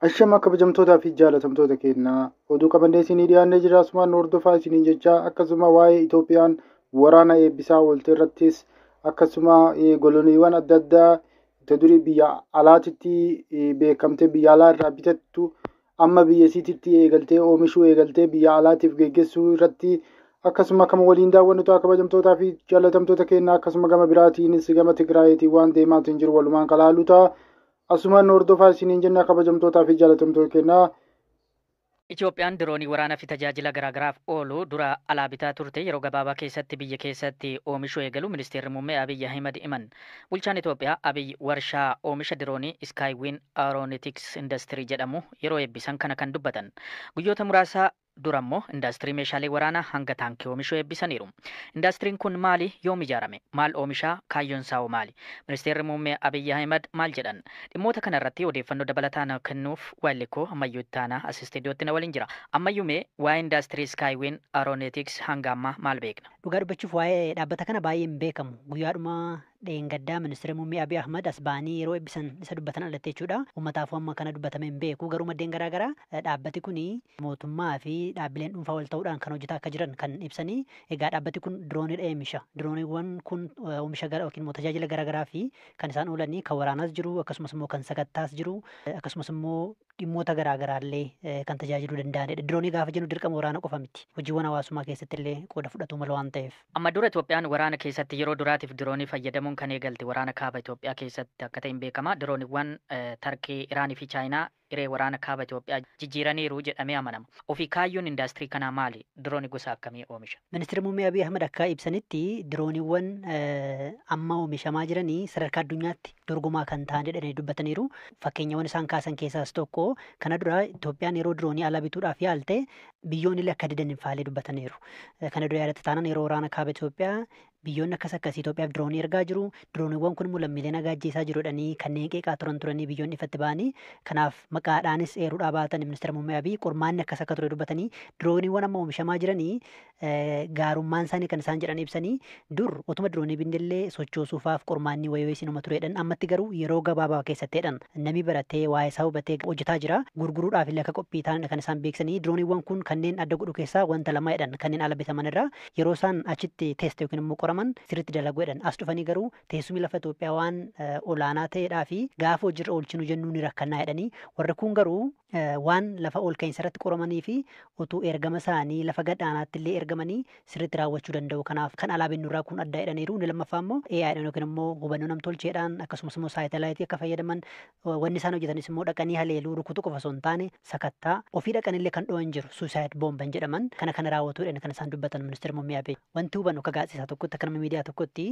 Ashama kabajamtootaa fi jaalatamtoota keenyaa oduu qabannee isinii dhiyaannee jira. Asumaan hordofaa isiniin jecha akkasuma waa'ee Itoophiyaan waraana eebbisaa oolte irrattis akkasuma goloniiwwan adda addaa ta durii biyya alaatitti beekamtee biyya alaa irraa bitattu amma biyya isiititti eegaltee oomishuu eegaltee biyya alaatiif geggeessuu irratti akkasuma kama waliin daawwannu ta'a kabajamtootaa fi jaalatamtoota keenyaa akkasuma gama biraatiinis gama Tigraayitiin waan deemaatiin jiru walumaan kalaaluu ta'a. Asumaan hordofaa isiniin jenna kabajamtootaa fi jaalatamtoota keenyaa. Itoophiyaan diroonii waraanaa fi tajaajila garaagaraaf oolu dura alaa bitaa turte yeroo gabaabaa keessatti biyya keessatti oomishuu eegalu ministeerri muummee Abiyyi Ahimad himan. Bulchaan Itoophiyaa Abiyyi warshaa oomisha diroonii Skywin Aeronautics Industry jedhamu yeroo eebbisan kana kan dubbatan. Guyyoota muraasa dura immoo indaastirii meeshaalee waraanaa hanga taankii oomishuu eebbisaniiru. Indaastiriin kun maali? Yoom ijaarame? Maal oomishaa? Kaayyoon isaa hoo maali? Ministeerri muummee Abiyyi Ahimad maal jedhan? Dhimmoota kana irratti odeeffannoo dabalataa na kennuuf waayillikoo Ammayyuu Ittaanaa as istuudiyootti na waliin jira. Ammayyuu mee waa'ee indaastirii Skywin Aeronautics hanga ammaa maal beekna? Dhugaa dubbachuuf waa'ee dhaabbata kana baay'ee hin beekamu. Guyyaadhuma dheengaddaa ministeera muummee Abiy Ahmad as ba'anii yeroo eebbisan isa dubbatan alatti jechuudha. Uummataaf amma kana dubbatame hin beeku. Garuu maddeen garaagaraa dhaabbati kuni mootummaa fi dhaabbileen dhuunfaa wal ta'uudhaan kan hojjetaa akka jiran kan ibsanii. Egaa dhaabbati kun dirooniidha oomisha. Dirooniiwwan kun oomisha gara yookiin immoo tajaajila garaagaraa fi kan isaan oolanii kan waraanaas jiru akkasumas immoo kan sakattaas jiru akkasumas immoo dhimmoota garaagaraallee kan tajaajiluu danda'anidha. Diroonii gaafa jennu dirqama waraana qofa miti. Hojiiwwan hawaasummaa keessatti illee qooda fudhatu mala waan ta'eef. Amma dura Itoophiyaan waraana keessatti yeroo duraatiif diroonii fayyadamuun kan eegalte waraana kaaba Itoophiyaa keessatti akka ta'e hin beekama. Dirooniiwwan Tarkii, Iraanii fi Chaayinaa hiree waraana kaaba Itoophiyaa jijjiiraniiru jedhamee amanama. Ofii kaayyoon indaastirii kanaa maali? Diroonii gosa akkamii oomisha? Ministeerri muummee Abiy Ahmad akka ibsanitti dirooniiwwan amma oomishamaa jiranii sadarkaa addunyaatti dorgomaa kan ta'an jedhanii dubbataniiru. Fakkeenyawwan isaan kaasan keessaas tokko kana dura Itoophiyaan yeroo diroonii alaa bituudhaaf yaalte biyyoonni illee akka didan hin faalee dubbataniiru. Kana dura yaadatta taanaan yeroo waraana kaaba Itoophiyaa biyyoonni akkas akkasii Itoophiyaaf diroonii ergaa jiru. Dirooniiwwan kun immoo lammiilee nagaa ajjeesaa jiru jedhanii kanneen qeeqaa turan turanii biyyoonni ifatti ba'anii kanaaf maqaadhaanis eeruudhaa baatan ministeera muummee Abiy qormaanni akkas akka ture dubbatanii dirooniiwwan amma oomishamaa jiranii gaarummaan isaanii kan isaan jedhan ibsanii dur otuma diroonii binnillee sochoosuufaaf qormaanni wayii isinuma tureedhan ammatti garuu yeroo gabaabaa keessatti jedhan namni baratee waa'ee isaa hubatee hojjetaa jira gurguruudhaaf illee akka qophii ta'anidha kan isaan beeksisanii dirooniiwwan kun kanneen adda godhu keessaa wanta lama jedhan kanneen ala bitaman irraa yeroo isaan achitti teeste yookiin immoo qoraman sirriitti dalagu jedhan as dhufanii garuu teessumni lafa Itoophiyaa waan olaanaa ta'eedhaa fi gaafa hojiirra oolchinu jennuu ni rakkannaa jedhanii warri kun garuu waan lafa ol ka'iinsa irratti qoramanii fi utuu ergama isaanii lafa gadhaanaatti illee ergamanii sirriitti raawwachuu danda'u. Kanaaf kan alaa binnurraa kun adda jedhaniiru. Inni lammaffaa immoo AI dhaan yookiin immoo hubannoo namtolcheedhaan akkasumas immoo saatalaayitii akka fayyadaman wanni isaan hojjetanis immoo dhaqanii haleeluu rukutuu qofa osoo hin taane sakattaa ofii dhaqanillee kan dho'an jiru suicide bomban jedhaman kana kana raawwatuudhaan kan isaan dubbatan ministeera muummee Abiy. Wanti hubannu akka gaazexeessaa tokkotti akka nama miidiyaa tokkotti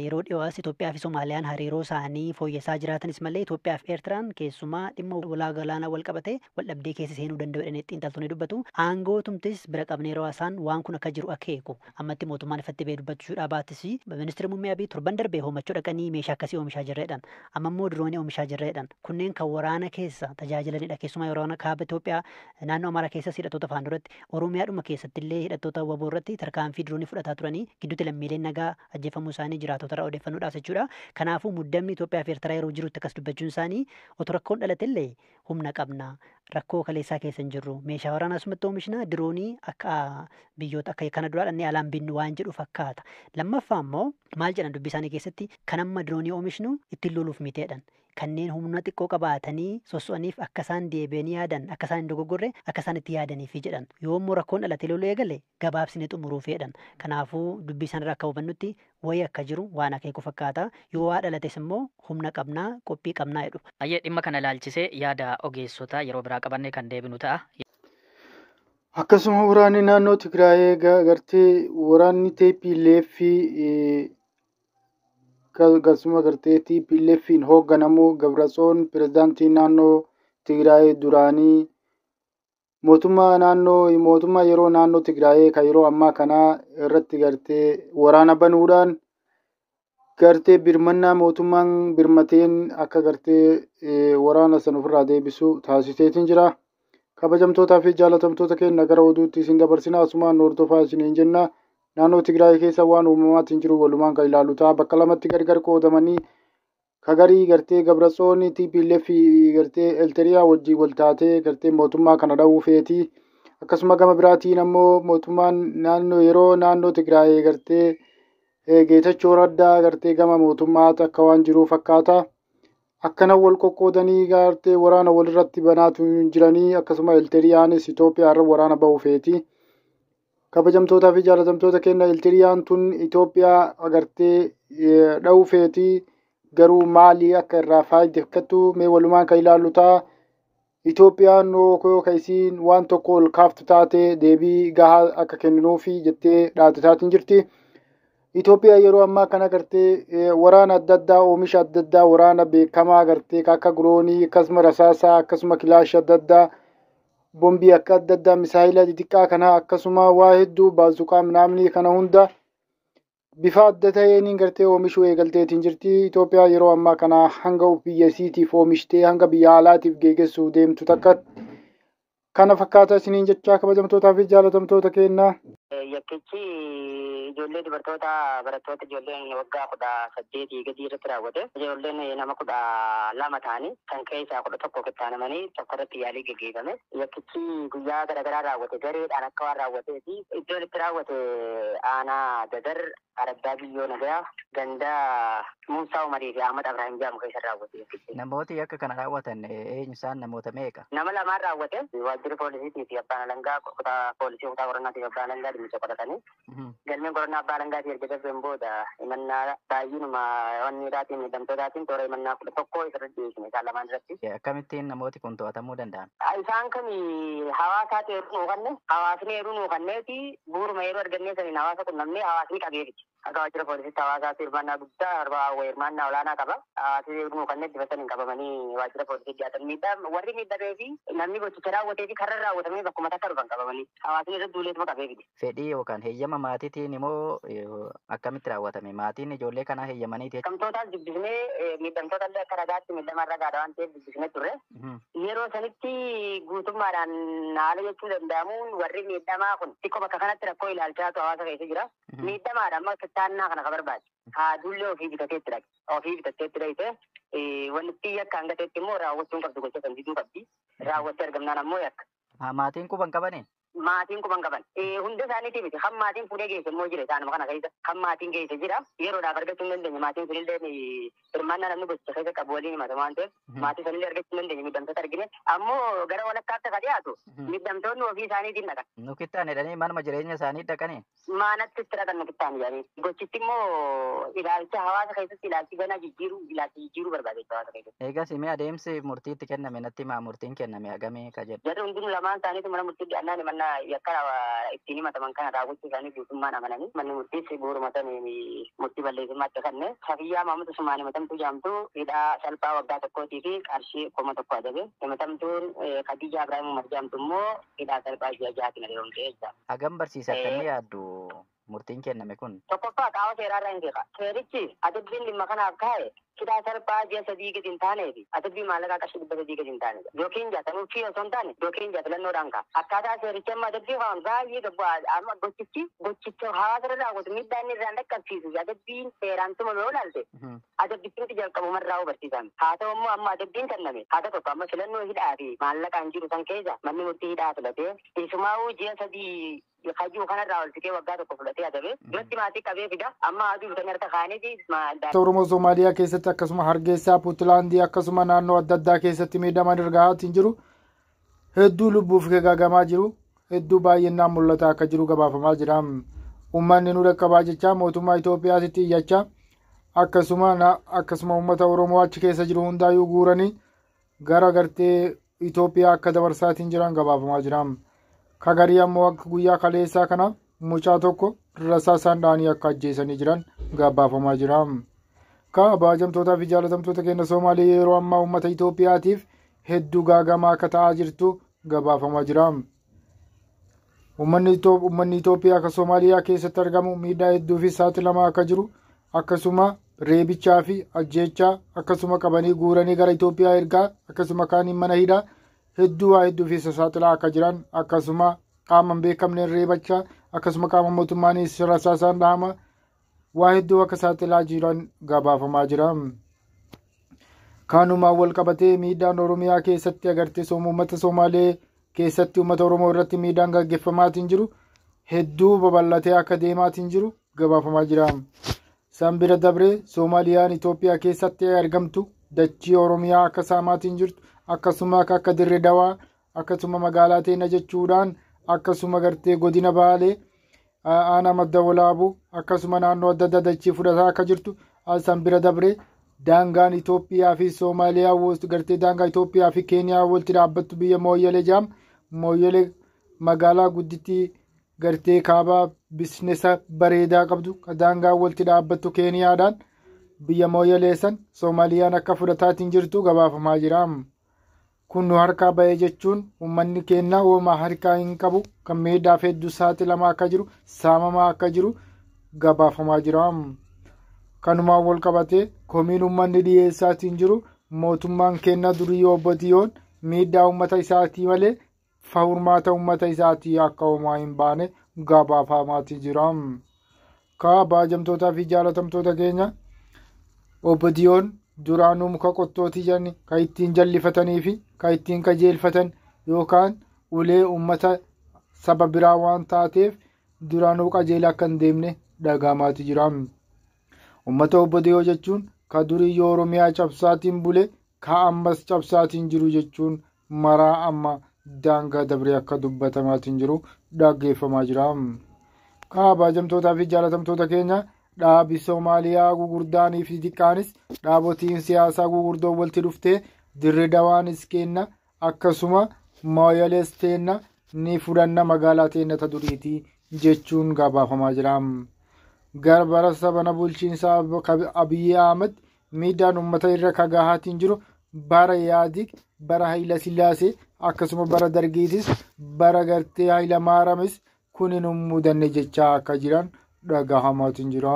yeroo dhiyoos Itoophiyaa fi Somaaliyaan hariiroo isaanii fooyyessaa jiraatanis malee Itoophiyaa fi Eertiraan keessumaa dhimma ulaa galaanaa wal qabate wal dhabdee keessa seenuu danda'u jedhanii xiinxaltoonni dubbatu. Aangootumtis bira qabnee yeroo isaan waan kun akka jiru akeeku. Ammatti mootummaan ifatti ba'ee dubbachuudhaa baatis ministeerri muummee Abiy torban darbee hoomachuu dhaqanii meeshaa akkasii oomishaa jirreedhaan. Amma immoo diroonii oomishaa jirreedhaan. Kunneen kan waraana keessa tajaajilanidha. Keessumaa yeroo kaaba Itoophiyaa naannoo Amaaraa keessas hidhattoota faana duratti Oromiyaadhuma keessatti illee hidhattoota waboo irratti tarkaanfii diroonii fudhataa turanii gidduutti lammiileen nagaa ajjeefamuu isaanii jiraatota irraa odeeffannoodhaaf jechuudha. Kanaafuu muddamni Itoophiyaa fi Eertiraa yeroo jirutti akkas dubbachuun isaanii otoo rakkoon dhalate illee humna qabna. Rakkoo kaleessaa keessa hin jirru. Meeshaa waraanaa asumatti oomishna diroonii akka biyyoota akka kana duraa dhannee alaan binnu waan jedhu fakkaata. Lammaffaa immoo maal jedhan dubbii isaanii keessatti kan amma diroonii oomishnu ittiin loluuf miti jedhan. Kanneen humna xiqqoo qabaatanii sosso'aniif akka isaan deebi'anii yaadan akka isaan hin dogoggorre akka isaan itti yaadaniifi jedhan. Yoo immoo rakkoon dhalatee loluu eegale gabaabsinee xumuruuf jedhan. Kanaafuu dubbii isaanirraa akka hubannutti wayii akka jiru waan akeeku fakkaata. Yoo waa dhalates immoo humna qabnaa qophii qabnaa jedhu. Ayyee dhimma kana ilaalchisee yaada ogeessotaa yeroo biraa qabannee kan deebinu ta'a. Akkasuma waraanni naannoo Tigraayee gartee waraanni TPLF akkasuma gartee TPLF'n hoogganamu Gabratsoon pirezidaantii naannoo Tigraayee duraanii mootummaa naannoo mootummaa yeroo naannoo Tigraayee kan yeroo ammaa kanaa irratti gartee waraana banuudhaan gartee birmannaa mootummaan birmateen akka gartee waraana san ofirraa deebisu taasiseetiin jira. Kabajamtootaa fi jaalatamtoota keenya gara oduutti isin dabarsina asumaan hordofaa isiniin jenna. Naannoo Tigraay keessa waan uumamaatiin jiru walumaan kan ilaalu ta'a. Bakka lamatti gargar qoodamanii Kagarii gartee Gabratsoon TPLF gartee Elteriyaa wajjin wal taatee gartee mootummaa kana dha'uu feeti. Akkasuma gama biraatiin ammoo mootummaan naannoo yeroo naannoo Tigraay gartee Geetachoo Raddaa gartee gama mootummaatti akka waan jiru fakkaata. Akkana wal qoqqoodanii gartee waraana walirratti banaatu jiranii akkasuma Elteriyaanis Itoophiyaa irra waraana ba'uu feeti. Kabajamtootaa fi jaalatamtoota keenya Elteriyaan tun Itoophiyaa gartee dha'uu feeti. Garuu maalii akka irraa faayidaa mee walumaan kan ilaallu ta'a. Itoophiyaan yoo ka isiin waan tokko ol kaaftu taate deebii gahaa akka kenninuufi jettee dhaadataatiin jirti. Itoophiyaa yeroo ammaa kana gartee waraana adda addaa oomisha adda addaa waraana beekamaa gartee akka guroonii akkasuma rasaasaa akkasuma kilaashii adda addaa bombii akka adda addaa misaayila xixiqqaa kana akkasuma waa hedduu baazuqaa minaamni kana hunda bifa adda ta'een gartee oomishuu eegalteetiin jirti. Itoophiyaa yeroo ammaa kana hanga biyya isiitiif oomishtee hanga biyya alaatiif geeggeessuu deemtu takka kana fakkaata isiniin jechaa kabajamtootaa fi jaalatamtoota keenya. Yakkichi ijoollee dubartoota barattoota ijoolleen waggaa 18 gadi irratti raawwate. Ijoolleen nama 12 ta'anii kan keessaa 11 kittaanamanii tokko irratti yaalii geggeeffame. Yakkichi guyyaa garaagaraa raawwate gareedhaan akka waan raawwatee fi iddoon itti raawwate aanaa Dadar Arabdaa Biyyoo Nagayaa ganda Muusaa Umarii fi Ahmad Abrahiim jedhamu keessa raawwate yakkichi. Namooti yakka kana raawwatan eenyu isaan namoota meeqa? Nama lamaan raawwate waajjira poolisiitii fi abbaan alangaa kutaa poolisii kutaa qorannaatii fi abbaan alangaa dhimmicha qoratanii galmeen qorannaa abbaa alangaatii erga darbeen booda himannaa baay'inuma wanniidhaatiin miidhamtootaatiin toora himannaa 11 isirratti dhiyeessine isaan lamaan irratti. Akkamittiin namooti kun to'atamuu danda'an? Isaan kan hawaasaati yeroo nuu kanne hawaasni yeroo nuu kanneeti bu'uuruma yeroo argannee saniin hawaasa qunnamnee hawaasni qabeefiti. Akka waajjira poolisiitti hawaasaatti hirmaannaa guddaa hirmaannaa olaanaa qaba. Hawaasni yeroo nuu kanneetti bifa saniin qabamanii waajjira poolisiitti dhiyaatan miidhaa warri miidhamee fi namni gochicha raawwatee fi karra raawwatamee bakkuma takka dhufan qabamanii hawaasni irra duuleetuma qabeefiti. Fedhii yookaan heeyyama maatiitiin immoo akkamitti raawwatame? Maatiin ijoollee kanaa heeyyamaniiti? Miidhamtootaas dubbisnee miidhamtoota illee akka ragaatti miidhama ragaadha waan ta'eef dubbisnee turre. Yeroo sanitti guutummaadhaan haala jechuu danda'amuun warri miidhamaa kun xiqqoo bakka kanatti rakkoo ilaalchaatu hawaasa keessa jira. Miidhamaadha amma kittaannaa kana ka barbaade. Haadullee ofii bitateetti dhaqe. Ofii bitateetti dhaqe wanti yakka hanga ta'etti immoo raawwachuun qabdu gocha kan diduu qabdi. Raawwattee argamnaan ammoo yakka. Maatiin quban qabanii? Maatiin quban qaban. Hunda isaaniitii miti. Kan maatiin fuudhee geesse immoo jira isaanuma kana keessa. Kan maatiin geesse jira. Yeroodhaaf argachuu hin dandeenye. Maatiin sunillee hirmaannaa namni gocha keessa qabu waliin himata waan ta'eef maatii sanillee argachuu hin dandeenye miidhamtoota argine. Ammoo gara walakkaatti akka dhiyaatu miidhamtoonni ofii isaaniitiin dhaqan. Nu kittaan jedhanii manuma jireenya isaanii dhaqanii? Manatti itti dhaqan nu kittaan jedhanii. Gochitti immoo ilaalcha hawaasa keessatti ilaalchi ganaa jijjiiruu ilaalcha jijjiiruu barbaade hawaasa keessatti. Eegas himee adeemsi murtiitti kenname natti himaa murtiin kenname hagamii ka jedhu. Jarri hundinuu lamaan isaaniitu mana murtii dhiyaannaan himannaa yakka ittiin himataman kana raawwachuu isaanii guutummaan amananii manni murtiis bu'uuruma saniin murtii balleessummaatti kenne. Safiyyaa Maamud Usmaan himatamtuu jedhamtu hidhaa salphaa waggaa 1 fi qarshii 1000 adabe. Himatamtuun Khadijaa Ibraahim Umar jedhamtu immoo hidhaa salphaa ji'a 6tiin adabamte jechuudha. Hagam barsiisa akkamii yaaddu murtiin kenname kun? Tokkoffaa qaama seeraa irraa hin seeqa. Seerichi adabbiin dhimma kanaaf kaa'e hidhaa salphaa ji'a 3 gadi hin taanee fi adabbii maallaqaa qarshii 300 gadi hin taane. Yookiin jaatanuu fi osoo hin taane yookiin jaafilannoodhaan ka'a. Akkaataa seerichi amma adabbii kaa'an baay'ee gabbu'aa amma gochicha hawaasa irra raawwatu miidhaa inni irraan dhaqqabsiisu adabbiin seeraan tumame yoo ilaalte adabbichi jalqabumarraa hubachiisan. Haa ta'u immoo amma adabbiin kenname haa ta'u tokko amma filannoo hidhaa fi maallaqaan jiru san keessa manni murtii hidhaa filatee isumaa'uu ji'a 3 hajuu kanarraa ol fidee waggaa 1 fudhatee adabe duratti maatii qabee fida amma aduu bitanii harka kaaniiti. Oromoo Somaaliyaa keessatti akkasuma Hargeysaa, Puutlaandii akkasuma naannoo adda addaa keessatti miidhaman ergaatiin jiru. Hedduu lubbuuf gaagamaa jiru. Hedduu baay'inaan mul'ataa akka jiru gabaafamaa jira. Uummanni nu dhaqqabaa jechaa mootummaa Itoophiyaatti iyyachaa akkasuma uummata Oromoo achi keessa jiru hundaayyuu guuranii gara gartee Itoophiyaa akka dabarsaatiin jiran gabaafamaa jira. Kagarii ammoo akka guyyaa kaleessaa kana mucaa tokko rasaasaan dha'anii akka ajjeesanii jiran gabaafamaa jira. Kabajamtootaa fi jaalatamtoota keenya Somaalee yeroo ammaa uummata Itoophiyaatiif hedduu gaagamaa akka ta'aa jirtu gabaafamaa jira. Uummanni Itoophiyaa akka Somaaliyaa keessatti argamu miidhaa hedduu fi saaxilamaa akka jiru akkasuma reebichaa fi ajjeechaa akkasuma qabanii guuranii gara Itoophiyaa ergaa akkasuma kaaniin mana hidhaa hedduu waa hedduu fi saaxilaa akka jiran akkasuma qaama hin beekamneen reebachaa akkasuma qaama mootummaanis rasaasaan dhahama waa hedduu akka saaxilaa jiran gabaafamaa jira. Kanumaan wal qabatee miidhaan Oromiyaa keessatti agartee uummata Somaalee keessatti uummata Oromoo irratti miidhaan gaggeeffamaatiin jiru hedduu babal'atee akka deemaatiin jiru gabaafamaa jira. San bira dabree Soomaaliyaan Itoophiyaa keessatti argamtu dachii Oromiyaa akka saamaatiin jirtu akkasuma akka Dirree Dawaa akkasuma magaalaa Teena jechuudhaan akkasuma gartee godina Baalee aanaa Madda Walaabuu akkasuma naannoo adda addaa dachii fudhataa akka jirtu san bira dabree daangaan Itoophiyaa fi Soomaaliyaa gartee daangaa Itoophiyaa fi Keeniyaa walitti dhaabbattu biyya Mooyyalee jedhamu Mooyyalee magaalaa guddittii gartee kaabaa bisinesa bareedaa qabdu daangaa walitti dhaabbattu Keeniyaadhaan biyya Mooyyalee san Soomaaliyaan akka fudhataatiin jirtu gabaafamaa jira. Kun nu harkaa bahee jechuun uummanni keenya uumaa harkaa hin qabu kan miidhaaf hedduu saaxilamaa akka jiru saamamaa akka jiru gabaafamaa jira. Kanumaan wal qabatee komiin uummanni dhiyeessaatiin jiru mootummaan keenya durii obbo Diyoon miidhaa uummata isaatii malee furmaata uummata isaatii akka homaa hin baane gabaafamaatii jira. Kabajamtootaa fi jaalatamtoota keenya obbo Diyoon duraanuu muka qottootii jedhani kan ittiin jallifatanii fi kan ittiin qajeelfatan yookaan ulee uummata saba biraa waan taateef duraanuu qajeela akka hin deemne dhagahamaatii jira. Uummata obbo Diyoo jechuun ka durii yoo Oromiyaa cabsaatiin bule ka ammas cabsaatiin jiru jechuun maraa amma daangaa dabree akka dubbatamaatiin jiru dhaggeeffamaa jira. Kabajamtootaa fi jaalatamtoota keenya dhaabi Soomaaliyaa gugurdaanii fi xiqqaanis dhaabotiin siyaasaa gugurdoon walitti dhuftee Dirree Dawaanis kenna akkasuma Mooyyalees teenna ni fudhanna magaalaa teenna ta duriitii jechuun gabaafamaa jira. Garbara sabana bulchiinsaa Abiyyi Ahmad miidhaan uummata irra kagahaatiin jiru bara Yaadig bara Hayila Sillaasee akkasuma bara Dargiitis bara gartee Hayila Maaramis kun hin mudanne jechaa akka jiran dhagahamaatiin jira.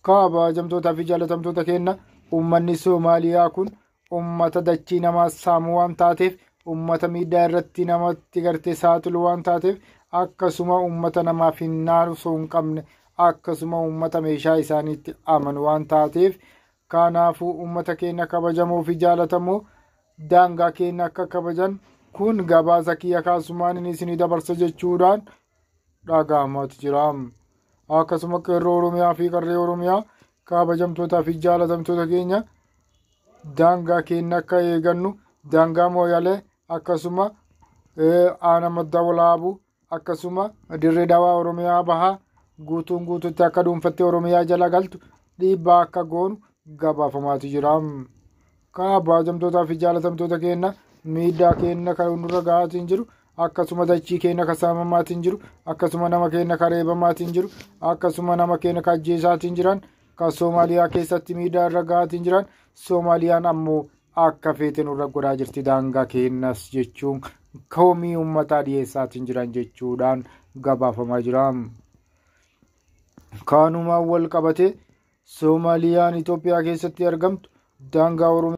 Kabajamtootaa fi jaalatamtoota keenya uummanni Soomaaliyaa kun uummata dachii namaa saamuu waan taateef uummata miidhaa irratti namatti gartee saaxilu waan taateef akkasuma uummata namaaf hin naasuu hin qabne akkasuma uummata meeshaa isaaniitti amanu waan taateef kanaafuu uummata keenya kabajamoo fi jaalatamoo daangaa keenya akka kabajan kun gabaasa kiyya kaasumaan inni isinii dabarsa jechuudhaan dhagahamaatu jira. Akkasuma qeerroo Oromiyaa fi qarree Oromiyaa kabajamtootaa fi jaalatamtoota keenya daangaa keenya akka eegannu daangaa Mooyyalee akkasuma aanaa Madda Walaabuu akkasuma Dirree Dawaa Oromiyaa bahaa guutuun guututti akka dhuunfattee Oromiyaa jala galtu dhiibbaa akka goonu gabaafamaatu jira. Kabajamtootaa fi jaalatamtoota keenya miidhaa keenya kan nurra gahaatiin jiru akkasuma dachii keenya kan saamamaatiin jiru akkasuma nama keenya kan reebamaatiin jiru akkasuma nama keenya kan ajjeesaatiin jiran kan Soomaaliyaa keessatti miidhaa irra gahaatiin jiran Soomaaliyaan ammoo akka feete nurra godhaa jirti daangaa keenyas jechuun komii uummataa dhiyeessaatiin jiran jechuudhaan gabaafamaa jira. Kanumaan wal qabatee Soomaaliyaan Itoophiyaa keessatti argamtu daangaa Oromiyaa.